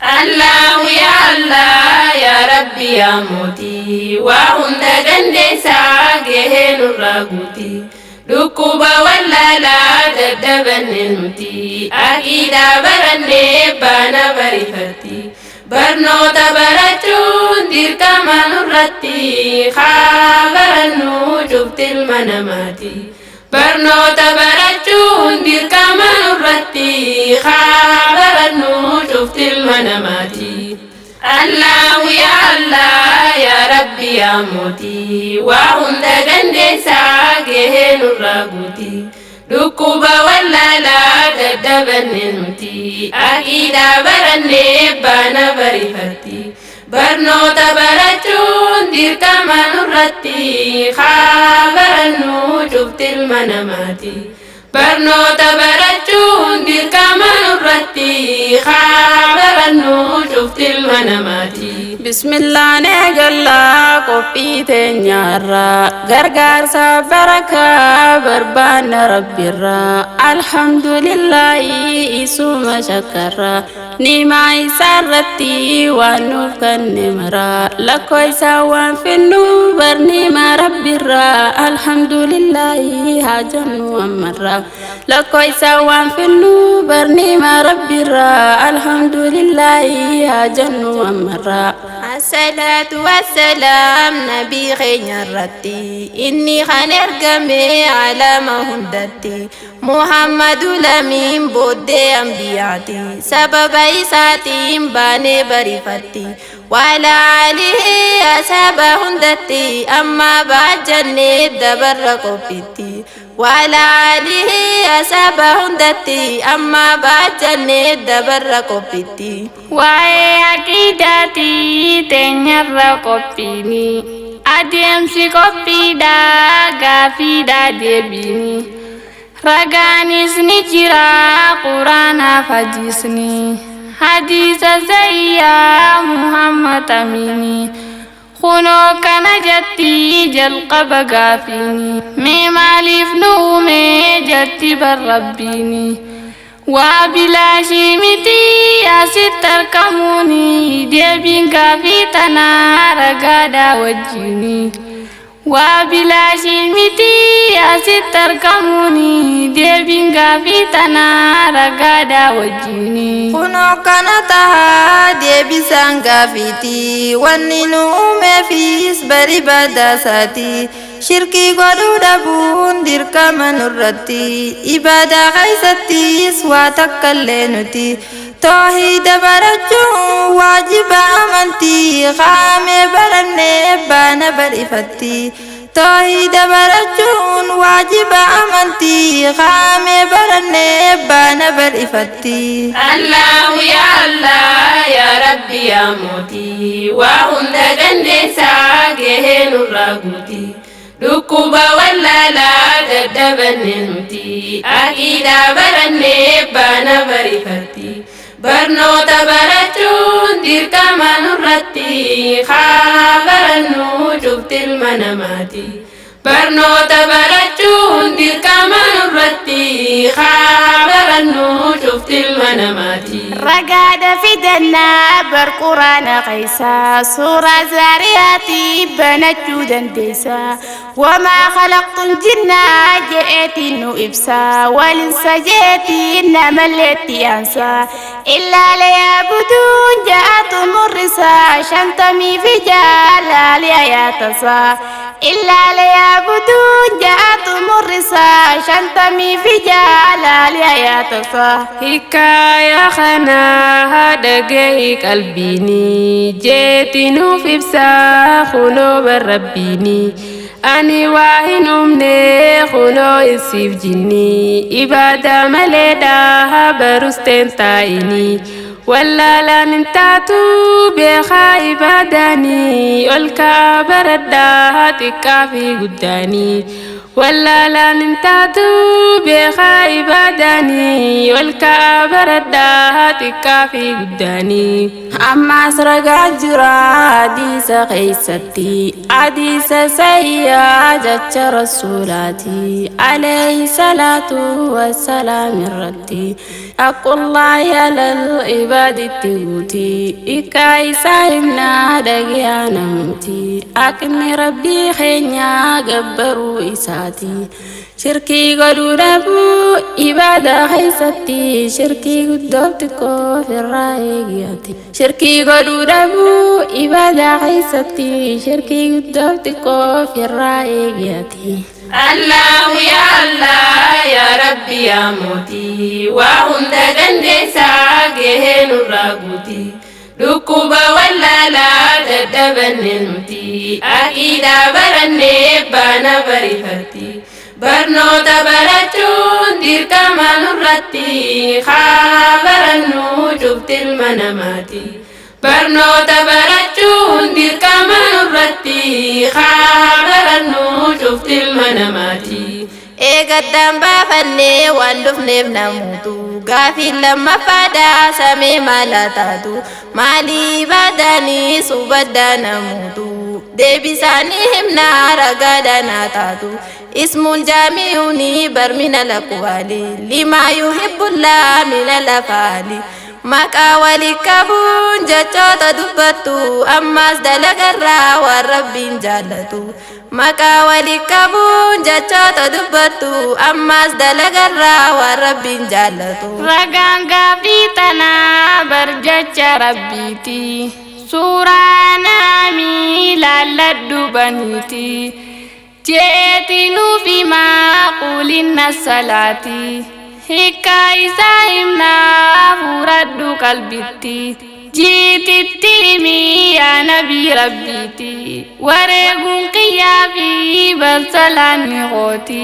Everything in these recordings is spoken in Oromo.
Allahu ya Allah ya Rabbi ya mootii, waa hunda dandeessaa gahee nurraa guuti. Dhukkuba wallaalaa daddabanne nuti, aqiidaa barannee baana barifatti. Barnoota barachuun dirqama nurratti, haa barannu cufti ilma namaati. Barnoota barachuun dirqama nurratti, haa barannu cufti ilma namaati. Allahu ya Allah ya Rabbi ya mootii, waa hunda dandeessaa gahee nurraa guuti. Dhukkuba wallaalaa daddabanne nuti, aqiidaa barannee baana barifatti. Barnoota barachuun dirqama nurratti, haa barannu cufti ilma namaati. Barnoota barachuun dirqama nurratti, haa barannu cufti ilma namaati. Bismillaan eegallaa qophii teenyaarraa, gargaarsa barakaa barbaanna Rabbiirraa. Alhamdulillaahi isuma shakkarraa, nimaa isaarratti waan nuuf kenne maraa, lakkoo isaa waan finnu barnimaa Rabbiirraa. Alhamdulillaahi haa jennu ammarraa, lakkoo isaa waan finnu barnimaa Rabbiirraa. Alhamdulillaahi haa jennu ammarraa. Assalaatu wassalaam nabii keenya irratti, inni kan ergame alama hundatti. Muhammadu lamiin booddee ambiyaati, sababa isaatiin baanee barifatti. Waala alihi asaba hundatti, amma baajjannee dabarra qophitti. Waala alihi asaba hundatti, amma baajjannee dabarra qophitti. Waa'ee aqiidaatii teenyarra qophiini, adeemsi qophiidhaa gaafiidhaa deebiini. Ragaanis ni jira Quraanaaf hadiisni, hadiisa sayyaa Muhammad Amini. Kunoo kana jetti jalqaba gaafiini, mee maaliif nu uume jetti bar Rabbiini. Waa bilaashii miti asitti argamuuni, deebiin gaafii tanaa ragaadhaa wajjini. Waa bilaashii miti asitti argamuuni, deebiin gaafii tanaa ragaadhaa wajjini. Kunoo kana tahaa deebisaan gaafiiti, wanni nu uumeefis bari badaasaati. Shirkii godhuu dhabuun dirqama nurratti, ibaadaa keessattis waa takka illee nuti. Toohida barachuun waajiba amantii, qaamee barannee baana barifatti. Toohida barachuun waajiba amantii, qaamee barannee baana barifatti. Allahu ya Allah ya Rabbi ya mootii, waa hunda dandeessaa gahee nurraa guuti. Dhukkuba wallaalaa daddabanne nuti, aqiidaa barannee baana barifatti. Barnoota barachuun dirqama nurratti, haa barannu cufti ilma namaati. Barnoota barachuun dirqama nurratti, haa barannu cufti ilma namaati. Ragaadha fidannaa bar Quraana keessa, suuraa Zaariyaatii banachuu dandeessa. Wamaa khalaqtul jinnaa je'eetiin nu ibsa, walinsa jeetiin namalleetti aansa. Illaa liyaabuduun ja'atu murrisa, 56 laali ayaatasa. Illaa liyaabuduun ja'atu murrisa, 56 laali ayaatasa. Hikaaya kanaa dhagahi qalbiini, jeeti nuuf ibsaa kunoo barrabbiini. Ani waa hin uumne kunoo isiif jinni, ibaadaa maleedha barusteen taa'ini. Wallaalaan hin taatu beekaa ibaadaanii, ol ka'aa baradhaa xiqqaa fi guddaanii. Wallaalaan hin taatu beekaa ibaadaanii, ol ka'aa baradhaa xiqqaa fi guddaanii. Ammaas ragaa jira hadiisa keessatti, hadiisa sayyaa jecha rasuulaati alayhi salaatu wassalaam irratti. Haqqullaahi alal ibaaditti guuti, hiikaa isaa himnaa dhagayaa namuuti. Haqni rabbii keenyaa gabbaruu isaati. Shirkii godhuu dhabuu ibaadaa keessatti, shirkii guddoof xiqqoo ofirraa eegiyati. Shirkii godhuu dhabuu ibaadaa keessatti, shirkii guddoof xiqqoo ofirraa eegiyati. Allahu ya Allah ya Rabbi ya mootii, waa hunda dandeessaa gahee nurraa guuti. Dhukkuba wallaalaa dadhabanne nuti, aqiidaa barannee baana barifatti. Barnoota barachuun dirqama nurratti, haa barannu cufti ilma namaati. Barnoota barachuun dirqama nurratti, haa barannu cufti ilma namaati. Eegaddaan baafannee waan dhufneef namuutu, gaafii lammaffaadhaa samee maala taatu, maalii baadanii subaddaa namuutu, deebisaanii himnaa ragaadhaa naa taatu. Ismuun jaamiyuuni barmina laqwaali limaa yuhibbullaa mina lafaali. Maqaa walii qabuun jechoota dubbattu, ammaas dalagarraa waan rabbiin jaallatu. Maqaa walii qabuun jechoota dubbattu, ammaas dalagarraa waan rabbiin jaallatu. Ragaan gaaffii tanaa bar jecha rabbiiti. Suuraa naamii laalladhu baniiti. Jeeti nuuf himaa qulinna salaati. Hiikkaa isaa himnaa furadhu qalbitti. Jiititti himii yaa nabii rabbiiti. Wareeguun qiyyaa fi barsalaanni kooti.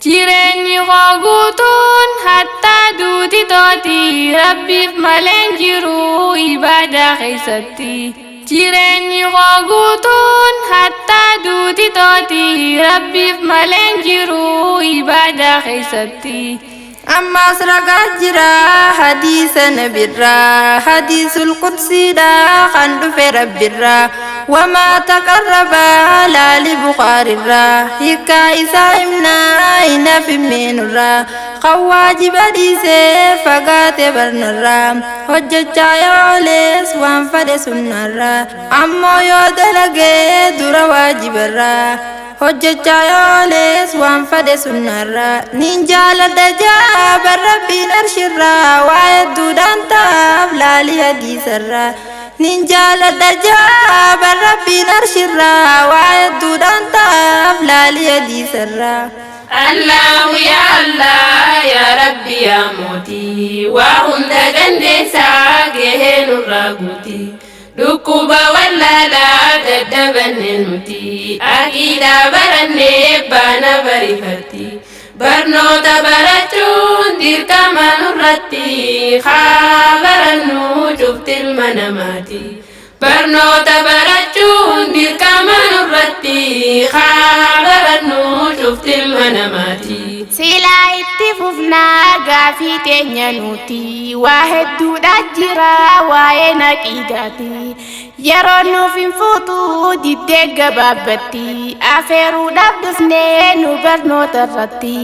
Jireenyi koo guutuun hattaa duuti tooti, rabbiif maleen jiru ibaadaa keessatti. Jireenyi koo guutuun hattaa duuti tooti, rabbiif maleen jiru ibaadaa keessatti. Ammaas ragaa jira hadiisa nabirraa, hadiisul qudsiidha kan dhufe rabbirraa. Wamaa taqarrabaa laali bukaarirraa, hiikkaa isaa himnaa hin hafimeenurraa. Kan waajiba dhiisee fagaate barnarraa, hojjechaa yoo ooles waan fedhe sunnarraa, ammoo yoo dalagee dura waajibarraa. Hojjechaa yoo ooles waan fedhe sunnarraa, nin jaaladha jaa rabbiin arshirraa, waa hedduudhaan ta'aaf laalii hadiisarraa. Nin jaaladha jaa rabbiin arshirraa, waa hedduudhaan ta'aaf laalii hadiisarraa. Allahu ya Allah ya Rabbi ya mootii, waa hunda dandeessaa gahee nurraa guuti. Dhukkuba wallaalaa dadhabanne nuti, aqiidaa barannee baana barifatti. Barnoota barachuun dirqama nurratti, haa barannu cufti ilma namaati. Barnoota barachuun dirqama nurratti, haa barannu cufti ilma namaati. Silaa itti fufnaa gaafii teenya nuti, waa hedduudha jira waa'ee naqiidaati. Yeroo nuuf hin fuutu diddee gabaabbatti, afeeruudhaaf dhufnee nu barnoota irratti.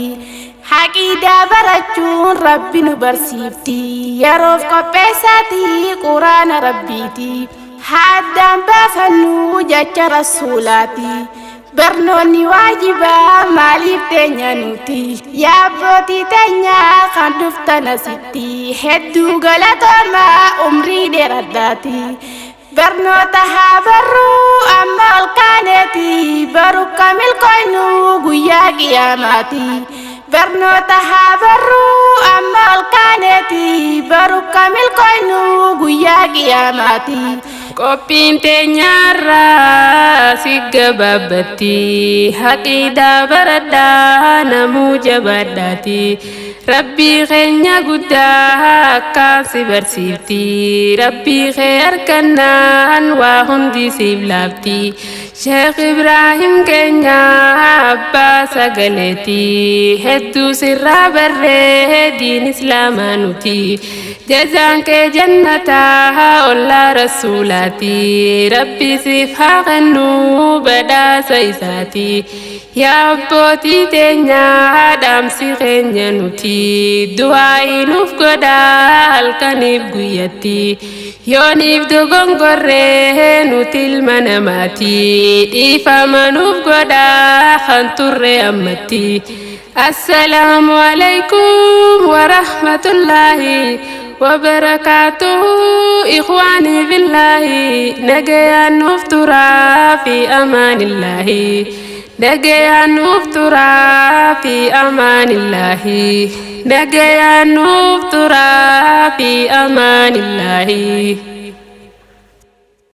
Haqiidaa barachuun rabbi nu barsiifti, yeroof qopheessaati quraana rabbiiti. Haddaan baafannu jecha rasuulaati. Barnoonni waajibaa maaliif teenya nuti? Yaa abbootii teenyaa kan dhuftan asitti, hedduu galatoomaa umrii dheeradhaati. Barnoota haa barruu amma ol kaaneeti, baru kamil koynu guyyaa qiyaamaati. Barnoota haa barruu amma ol kaaneeti, baru kamil koynu guyyaa qiyaamaati. Qophiin teenyarraa si gabaabbatti, haqiidaa baradhaa namuu jabaadhaati. Rabbii keenya guddaa akkaan si barsiifti, rabbii kee harkannaan waa hundi siif laafti. Sheekh Ibraahim keenya abbaa sagaleeti, hedduu sirraa barree diin islaamaa nuti. Jazaan kee jannataa ollaa rasuulaati, rabbi siif haa kennu badhaasa isaati. Yaa abbootii teenyaa, dhaamsi keenya nuti du'aa'ii nuuf godhaa halkaniif guyyatti. Yooniif dogongorree nuti ilma namaati, dhiifama nuuf godhaa kan turre ammatti. Assalaamu alaikum warahmatullaahi wabarakaatuhu. Ikhwaanii billaahi, nagayaan nuuf turaa fi amaanillaahi. Nagayaan nuuf turaa fi amaanillaahi. Nagayaan nuuf turaa fi amaanillaahi.